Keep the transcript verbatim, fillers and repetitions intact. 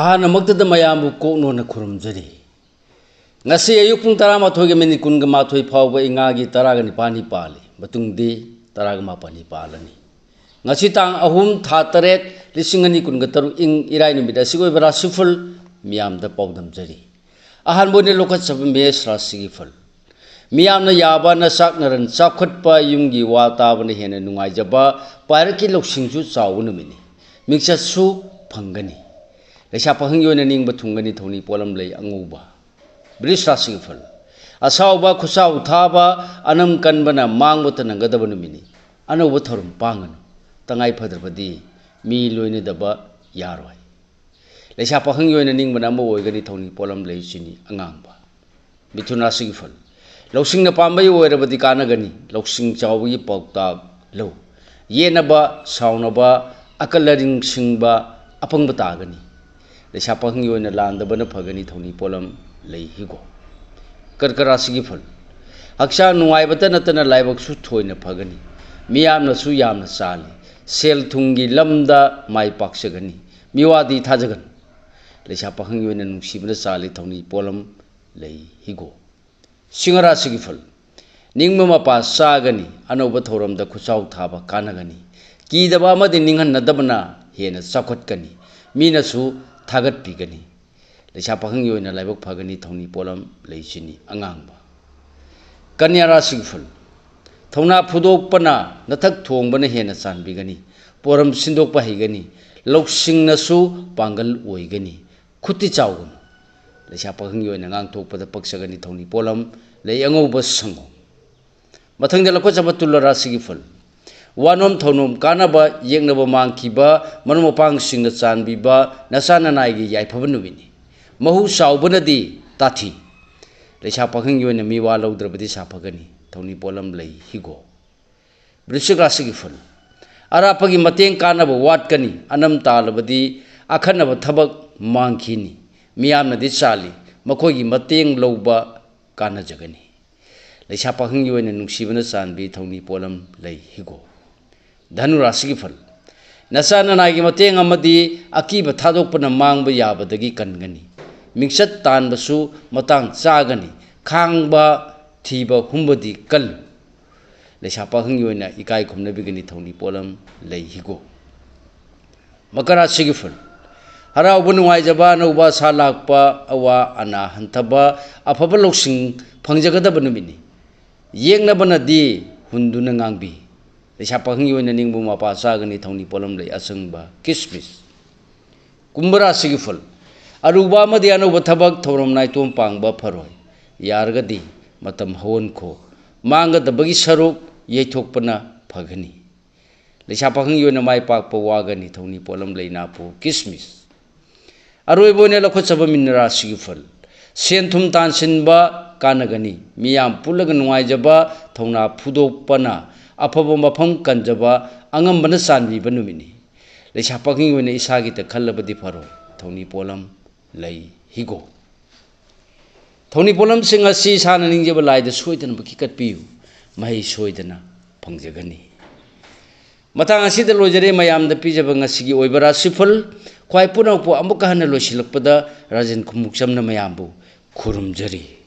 ꯑꯍꯥꯟꯕꯃꯛꯇꯗ ꯃꯌꯥꯝꯕꯨ ꯀꯣꯛꯅꯣꯟꯅ ꯈꯨꯔꯨꯝꯖꯔꯤ꯫ ꯉꯁꯤ ꯑꯌꯨꯛ ꯄꯨꯡ ꯇꯔꯥꯃꯥꯊꯣꯏꯒ ꯃꯤꯅꯤꯠ ꯀꯨꯟꯒ ꯃꯥꯊꯣꯏ ꯐꯥꯎꯕ ꯏꯉꯥꯒꯤ ꯇꯔꯥꯒ ꯅꯤꯄꯥꯜꯅꯤ ꯄꯥꯜꯂꯤ꯫ ꯃꯇꯨꯡꯗꯤ ꯇꯔꯥꯒ ꯃꯥꯄꯜꯅꯤ ꯄꯥꯜꯂꯅꯤ꯫ ꯉꯁꯤ ꯇꯥꯡ ꯑꯍꯨꯝ, ꯊꯥ ꯇꯔꯦꯠ, ꯂꯤꯁꯤꯡ ꯑꯅꯤ ꯀꯨꯟꯒ ꯇꯔꯨꯛ, ꯏꯪ ꯏꯔꯥꯏ ꯅꯨꯃꯤꯠ ꯑꯁꯤꯒꯤ ꯑꯣꯏꯕ ꯔꯥꯁꯤꯐꯜ ꯃꯤꯌꯥꯝꯗ ꯄꯥꯎꯗꯝꯖꯔꯤ꯫ ꯑꯍꯥꯟꯕ ꯑꯣꯏꯅ ꯂꯧꯈꯠꯆꯕ ꯃꯦꯁ ꯔꯥꯁꯤꯒꯤ ꯐꯜ꯫ ꯃꯤꯌꯥꯝꯅ ꯌꯥꯕ ꯅꯆꯥꯛ ꯅꯔꯟ ꯆꯥꯎꯈꯠꯄ, ꯌꯨꯝꯒꯤ ꯋꯥ ꯇꯥꯕꯅ ꯍꯦꯟꯅ ꯅꯨꯡꯉꯥꯏꯖꯕ, ꯄꯥꯏꯔꯛꯀꯤ ꯂꯧꯁꯤꯡꯁꯨ ꯆꯥꯎꯕ ꯅꯨꯃꯤꯠꯅꯤ꯫ ꯃꯤꯡꯆꯠꯁꯨ ꯐꯪꯒꯅꯤ꯫ ꯂꯩꯁꯥ ꯄꯥꯈꯪꯒꯤ ꯑꯣꯏꯅ ꯅꯤꯡꯕ ꯊꯨꯡꯒꯅꯤ ꯊꯧꯅꯤ ꯄꯣꯠꯂꯝ ꯂꯩ ꯑꯉꯧꯕ꯫ ꯕ꯭ꯔꯤꯁ ꯔꯥꯁꯤꯒꯤ ꯐꯜ꯫ ꯑꯁꯥꯎꯕ, ꯈꯨꯠꯁꯥꯎ ꯊꯥꯕ, ꯑꯅꯝ ꯀꯟꯕꯅ ꯃꯥꯡꯕꯇ ꯅꯪꯒꯗꯕ ꯅꯨꯃꯤꯠꯅꯤ꯫ ꯑꯅꯧꯕ ꯊꯧꯔꯝ ꯄꯥꯡꯒꯅꯨ꯫ ꯇꯉꯥꯏ ꯐꯗ꯭ꯔꯕꯗꯤ ꯃꯤ ꯂꯣꯏꯅꯗꯕ ꯌꯥꯔꯣꯏ꯫ ꯂꯩꯁꯥ ꯄꯥꯈꯪꯒꯤ ꯑꯣꯏꯅ ꯅꯤꯡꯕꯅ ꯑꯃ ꯑꯣꯏꯒꯅꯤ ꯊꯧꯅꯤ ꯄꯣꯠꯂꯝ ꯂꯩ ꯆꯤꯅꯤ ꯑꯉꯥꯡꯕ꯫ ꯃꯤꯊꯨꯟ ꯔꯥꯁꯤꯒꯤ ꯐꯜ꯫ ꯂꯧꯁꯤꯡꯅ ꯄꯥꯝꯕꯩ ꯑꯣꯏꯔꯕꯗꯤ ꯀꯥꯟꯅꯒꯅꯤ꯫ ꯂꯧꯁꯤꯡ ꯆꯥꯎꯕꯒꯤ ꯄꯥꯎꯇꯥꯛ ꯂꯧ꯫ ꯌꯦꯠꯅꯕ, ꯁꯥꯎꯅꯕ, ꯑꯀꯜ ꯑꯔꯤꯡ ꯁꯤꯡꯕ, ꯑꯄꯪꯕ ꯇꯥꯒꯅꯤ꯫ ꯂꯩꯁꯥ ꯄꯥꯈꯪꯒꯤ ꯑꯣꯏꯅ ꯂꯥꯟꯗꯕꯅ ꯐꯒꯅꯤ ꯊꯧꯅꯤ ꯄꯣꯠꯂꯝ ꯂꯩ ꯍꯤꯒꯣꯛ꯫ ꯀꯔꯀ ꯔꯥꯁꯤꯒꯤ ꯐꯜ꯫ ꯍꯛꯆꯥꯡ ꯅꯨꯡꯉꯥꯏꯕꯇ ꯅꯠꯇꯅ ꯂꯥꯏꯕꯛꯁꯨ ꯊꯣꯏꯅ ꯐꯒꯅꯤ꯫ ꯃꯤꯌꯥꯝꯅꯁꯨ ꯌꯥꯝꯅ ꯆꯥꯜꯂꯤ꯫ ꯁꯦꯜ ꯊꯨꯝꯒꯤ ꯂꯝꯗ ꯃꯥꯏ ꯄꯥꯛꯆꯒꯅꯤ꯫ ꯃꯤꯋꯥꯗꯤ ꯊꯥꯖꯒꯅꯨ꯫ ꯂꯩꯁꯥ ꯄꯥꯈꯪꯒꯤ ꯑꯣꯏꯅ ꯅꯨꯡꯁꯤꯕꯅ ꯆꯥꯜꯂꯤ ꯊꯧꯅꯤ ꯄꯣꯠꯂꯝ ꯂꯩ ꯍꯤꯒꯣꯛ꯫ ꯁꯤꯡꯍ ꯔꯥꯁꯤꯒꯤ ꯐꯜ꯫ ꯅꯤꯡꯕ ꯃꯄꯥ ꯆꯥꯒꯅꯤ꯫ ꯑꯅꯧꯕ ꯊꯧꯔꯝꯗ ꯈꯨꯠꯆꯥꯎ ꯊꯥꯕ ꯀꯥꯟꯅꯒꯅꯤ꯫ ꯀꯤꯗꯕ ꯑꯃꯗꯤ ꯅꯤꯡꯍꯟꯅꯗꯕꯅ ꯍꯦꯟꯅ ꯆꯥꯎꯈꯠꯀꯅꯤ꯫ ꯃꯤꯅꯁꯨ ꯊꯥꯒꯠꯄꯤꯒꯅꯤ꯫ ꯂꯩꯁꯥ ꯄꯥꯈꯪꯒꯤ ꯑꯣꯏꯅ ꯂꯥꯏꯕꯛ ꯐꯒꯅꯤ ꯊꯧꯅꯤ ꯄꯣꯠꯂꯝ ꯂꯩ ꯆꯤꯅꯤ ꯑꯉꯥꯡꯕ꯫ ꯀꯟꯌꯥ ꯔꯥꯁꯤꯒꯤ ꯐꯜ꯫ ꯊꯧꯅꯥ ꯐꯨꯗꯣꯛꯄꯅ ꯅꯊꯛ ꯊꯣꯡꯕꯅ ꯍꯦꯟꯅ ꯆꯥꯟꯕꯤꯒꯅꯤ꯫ ꯄꯣꯔꯝ ꯁꯤꯟꯗꯣꯛꯄ ꯍꯩꯒꯅꯤ꯫ ꯂꯧꯁꯤꯡꯅꯁꯨ ꯄꯥꯡꯒꯜ ꯑꯣꯏꯒꯅꯤ꯫ ꯈꯨꯠꯇꯤ ꯆꯥꯎꯒꯅꯨ꯫ ꯂꯩꯁꯥ ꯄꯥꯈꯪꯒꯤ ꯑꯣꯏꯅ ꯉꯥꯡꯊꯣꯛꯄꯗ ꯄꯛꯆꯒꯅꯤ ꯊꯧꯅꯤ ꯄꯣꯠꯂꯝ ꯂꯩ ꯑꯉꯧꯕ ꯁꯪꯒꯣꯝ꯫ ꯃꯊꯪꯗ ꯂꯧꯈꯠꯆꯕ ꯇꯨꯂ ꯔꯥꯁꯤꯒꯤ ꯐꯜ꯫ ꯋꯥꯅꯣꯝ ꯊꯧꯅꯣꯝ ꯀꯥꯟꯅꯕ, ꯌꯦꯛꯅꯕ ꯃꯥꯡꯈꯤꯕ, ꯃꯔꯨꯞ ꯃꯄꯥꯡꯁꯤꯡꯅ ꯆꯥꯟꯕꯤꯕ, ꯅꯆꯥ ꯅꯅꯥꯏꯒꯤ ꯌꯥꯏꯐꯕ ꯅꯨꯃꯤꯠꯅꯤ꯫ ꯃꯍꯨ ꯆꯥꯎꯕꯅꯗꯤ ꯇꯥꯊꯤ꯫ ꯂꯩꯁꯥ ꯄꯥꯈꯪꯒꯤ ꯑꯣꯏꯅ ꯃꯤꯋꯥ ꯂꯧꯗ꯭ꯔꯕꯗꯤ ꯁꯥꯐꯒꯅꯤ꯫ ꯊꯧꯅꯤ ꯄꯣꯠꯂꯝ ꯂꯩ ꯍꯤꯒꯣꯛ꯫ ꯕ꯭ꯔꯤꯁꯤꯛ ꯔꯥꯁꯤꯒꯤ ꯐꯜ꯫ ꯑꯔꯥꯞꯄꯒꯤ ꯃꯇꯦꯡ ꯀꯥꯟꯅꯕ ꯋꯥꯠꯀꯅꯤ꯫ ꯑꯅꯝ ꯇꯥꯜꯂꯕꯗꯤ ꯑꯈꯟꯅꯕ ꯊꯕꯛ ꯃꯥꯡꯈꯤꯅꯤ꯫ ꯃꯤꯌꯥꯝꯅꯗꯤ ꯆꯥꯜꯂꯤ꯫ ꯃꯈꯣꯏꯒꯤ ꯃꯇꯦꯡ ꯂꯧꯕ ꯀꯥꯟꯅꯖꯒꯅꯤ꯫ ꯂꯩꯁꯥ ꯄꯥꯈꯪꯒꯤ ꯑꯣꯏꯅ ꯅꯨꯡꯁꯤꯕꯅ ꯆꯥꯟꯕꯤ ꯊꯧꯅꯤ ꯄꯣꯠꯂꯝ ꯂꯩ ꯍꯤꯒꯣꯛ꯫ ꯙꯅꯨ ꯔꯥꯁꯤꯒꯤ ꯐꯜ꯫ ꯅꯆꯥ ꯅꯅꯥꯏꯒꯤ ꯃꯇꯦꯡ ꯑꯃꯗꯤ ꯑꯀꯤꯕ ꯊꯥꯗꯣꯛꯄꯅ ꯃꯥꯡꯕ ꯌꯥꯕꯗꯒꯤ ꯀꯟꯒꯅꯤ꯫ ꯃꯤꯡꯆꯠ ꯇꯥꯟꯕꯁꯨ ꯃꯇꯥꯡ ꯆꯥꯒꯅꯤ꯫ ꯈꯥꯡꯕ, ꯊꯤꯕ ꯍꯨꯝꯕꯗꯤ ꯀꯜꯂꯨ꯫ ꯂꯩꯁꯥ ꯄꯥꯈꯪꯒꯤ ꯑꯣꯏꯅ ꯏꯀꯥꯏ ꯈꯨꯝꯅꯕꯤꯒꯅꯤ꯫ ꯊꯧꯅꯤ ꯄꯣꯠꯂꯝ ꯂꯩ ꯍꯤꯒꯣꯛ꯫ ꯃꯀꯔ ꯔꯥꯁꯤꯒꯤ ꯐꯜ꯫ ꯍꯔꯥꯎꯕ ꯅꯨꯡꯉꯥꯏꯖꯕ, ꯑꯅꯧꯕ ꯑꯁꯥ ꯂꯥꯛꯄ, ꯑꯋꯥ ꯑꯅꯥ ꯍꯟꯊꯕ, ꯑꯐꯕ ꯂꯧꯁꯤꯡ ꯐꯪꯖꯒꯗꯕ ꯅꯨꯃꯤꯠꯅꯤ꯫ ꯌꯦꯛꯅꯕꯅꯗꯤ ꯍꯨꯟꯗꯨꯅ ꯉꯥꯡꯕꯤ꯫ ꯂꯩꯁꯥ ꯄꯥꯈꯪꯒꯤ ꯑꯣꯏꯅ ꯅꯤꯡꯕ ꯃꯄꯥ ꯆꯥꯒꯅꯤ꯫ ꯊꯧꯅꯤ ꯄꯣꯠꯂꯝ ꯂꯩ ꯑꯁꯪꯕ, ꯀꯤꯁꯃꯤꯁ꯫ ꯀꯨꯝꯚ ꯔꯥꯁꯤꯒꯤ ꯐꯜ꯫ ꯑꯔꯨꯕ ꯑꯃꯗꯤ ꯑꯅꯧꯕ ꯊꯕꯛ ꯊꯧꯔꯝ ꯅꯥꯏꯇꯣꯝ ꯄꯥꯡꯕ ꯐꯔꯣꯏ꯫ ꯌꯥꯔꯒꯗꯤ ꯃꯇꯝ ꯍꯧꯍꯟꯈꯣ꯫ ꯃꯥꯡꯒꯗꯕꯒꯤ ꯁꯔꯨꯛ ꯌꯩꯊꯣꯛꯄꯅ ꯐꯒꯅꯤ꯫ ꯂꯩꯁꯥ ꯄꯥꯈꯪꯒꯤ ꯑꯣꯏꯅ ꯃꯥꯏ ꯄꯥꯛꯄ ꯋꯥꯒꯅꯤ꯫ ꯊꯧꯅꯤ ꯄꯣꯠꯂꯝ ꯂꯩ ꯅꯥꯄꯨ, ꯀꯤꯁꯃꯤꯁ꯫ ꯑꯔꯣꯏꯕ ꯑꯣꯏꯅ ꯂꯧꯈꯠꯆꯕ ꯃꯤꯟ ꯔꯥꯁꯤꯒꯤ ꯐꯜ꯫ ꯁꯦꯟ ꯊꯨꯝ ꯇꯥꯟꯁꯤꯟꯕ ꯀꯥꯟꯅꯒꯅꯤ꯫ ꯃꯤꯌꯥꯝ ꯄꯨꯜꯂꯒ ꯅꯨꯡꯉꯥꯏꯖꯕ, ꯊꯧꯅꯥ ꯐꯨꯗꯣꯛꯄꯅ ꯑꯐꯕ ꯃꯐꯝ ꯀꯟꯖꯕ, ꯑꯉꯝꯕꯅ ꯆꯥꯟꯕꯤꯕ ꯅꯨꯃꯤꯠꯅꯤ꯫ ꯂꯩꯁꯥ ꯄꯥꯈꯪꯒꯤ ꯑꯣꯏꯅ ꯏꯁꯥꯒꯤꯇ ꯈꯜꯂꯕꯗꯤ ꯐꯔꯣꯏ꯫ ꯊꯧꯅꯤ ꯄꯣꯠꯂꯝ ꯂꯩ ꯍꯤꯒꯣꯛ꯫ ꯊꯧꯅꯤ ꯄꯣꯠꯂꯝꯁꯤꯡ ꯑꯁꯤ ꯏꯁꯥꯅ ꯅꯤꯡꯖꯕ ꯂꯥꯏꯗ ꯁꯣꯏꯗꯅꯃꯛꯀꯤ ꯀꯠꯄꯤꯌꯨ꯫ ꯃꯍꯩ ꯁꯣꯏꯗꯅ ꯐꯪꯖꯒꯅꯤ꯫ ꯃꯇꯥꯡ ꯑꯁꯤꯗ ꯂꯣꯏꯖꯔꯦ ꯃꯌꯥꯝꯗ ꯄꯤꯖꯕ ꯉꯁꯤꯒꯤ ꯑꯣꯏꯕ ꯔꯥꯁꯤꯐꯜ꯫ ꯈ꯭ꯋꯥꯏ ꯄꯨꯝꯅꯃꯛꯄꯨ ꯑꯃꯨꯛꯀ ꯍꯟꯅ ꯂꯣꯏꯁꯤꯜꯂꯛꯄꯗ ꯔꯥꯖꯦꯟ ꯈꯨꯃꯨꯛꯆꯝꯅ ꯃꯌꯥꯝꯕꯨ ꯈꯨꯔꯨꯝꯖꯔꯤ꯫